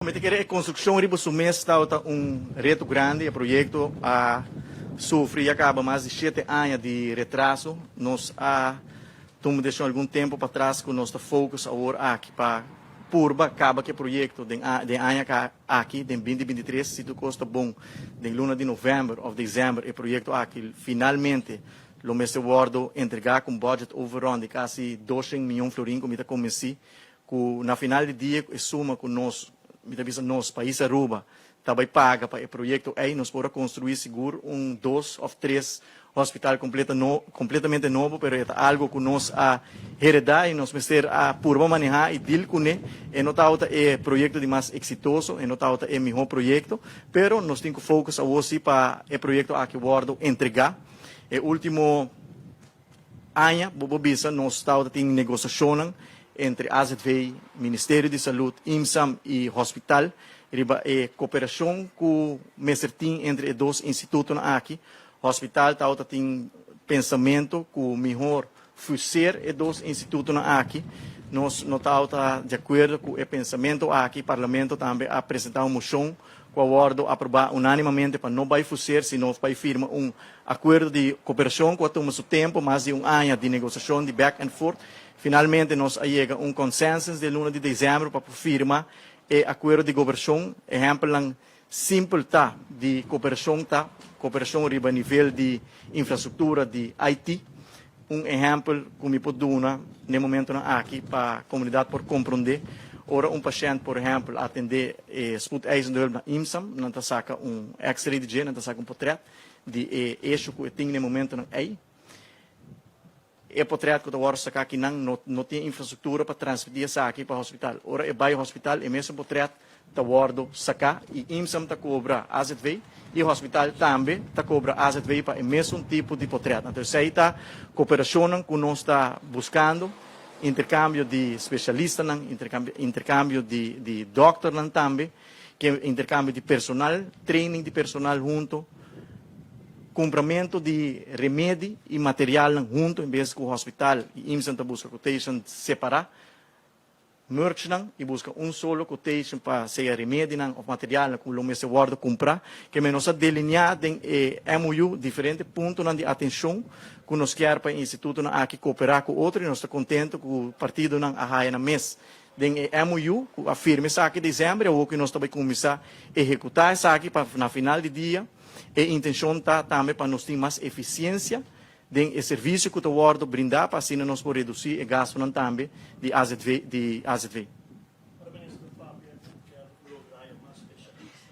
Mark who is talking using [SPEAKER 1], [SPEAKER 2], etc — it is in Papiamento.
[SPEAKER 1] Mi ta kere e konstrukshon riba su mes tabata un reto grandi. E proyekto a sufri ya kaba mas di shete aña di retraso. Nos a tuma desishon algun tempu patras ku nos ta focus awor aki pa purba kaba ku e proyekto den den aña aki, den binti 23. Si tur kos ta bon, den luna di novèmber òf desèmber e proyekto aki finalmente lo mester wòrdu entregá ku un budget overrun di kasi 200 mion florin ku mi ta konbensí ku na final di dia e suma ku nos, mi ta bisa nos, pais Aruba, ta bai paga pa e proyekto ei, nos por a konstruí sigur un, dos òf tres hospital kompleta no, kompletamente nobo, pero e ta algu ku nos a heredá i nos mester a purba manehá i deal kuné. E no tabata e proyekto di mas eksitoso, e no tabata e mihó proyekto, pero nos tin ku focus awor si pa e proyekto aki wòrdu entregá. E último aña, bo por bisa, nos tabata tin negosiashonnan entre AZV, Ministerio di Salud, IMSAM i hospital riba e kooperashon ku mester tin entre e dos institutonan aki. Hospital tabata tin pensamentu ku mihor fuseer e dos institutonan aki. Nos no tabata di akuerdo ku e pensamentu aki. Parlamento tambe a presentá un moshon ku a wòrdu aprobá unánimamente pa no bai fuseer, sino bai firma un akuerdo di kooperashon ku a tuma su tempu, mas di un aña di negosiashon di back and forth. Finalmente nos a yega un consensus den luna di desèmber pa por firma e akuerdo di kooperashon. Ehèmpelnan simpel ta di kooperashon ta kooperashon riba nivel di infrastruktura di IT. Un ehèmpel ku mi por duna na e momentonan aki pa komunidat por komprondé: ora un pashènt, por ehèmpel, atendé e spoedeisende hulp na IMSAM, nan ta saka un X-ray di dje, nan ta saka un potrèt di e issue ku e tin na e momentonan ei. E potrèt ku ta wòrdu saká akinan no tin infrastruktura pa transmití esaki pa hospital. Ora e bai hospital, e mesun potrèt ta wòrdu saká i IMSAM ta kobra AZV i hospital tambe ta kobra AZV pa e mesun tipo di potrèt. Anto esei ta kooperashonnan ku nos ta buskando, interkambio di spesialistanan, interkambio di dòkternan tambe, interkambio di personal, training di personal hunto, kumpramentu di remedi i materialnan hunto en bes ku hospital i IMSAM ta buska quotation separá, merge nan i buska un solo quotation pa sea remedinan òf materialnan ku lo mester wòrdu kumprá. Ke men nos a delineá den e MOU diferente puntonan di atenshon ku nos kier pa e institutonan aki kooperá ku otro i nos ta kontentu ku partidonan a haya nan mes den e MOU ku a firma esaki desèmber i awor ku nos ta bai kuminsá ehekutá esaki pa na final di dia e intenshon ta tambe pa nos tin mas efisiensia den e servisio ku ta wòrdu brindá pa asina nos por redusí e gastunan tambe di AZV di AZV.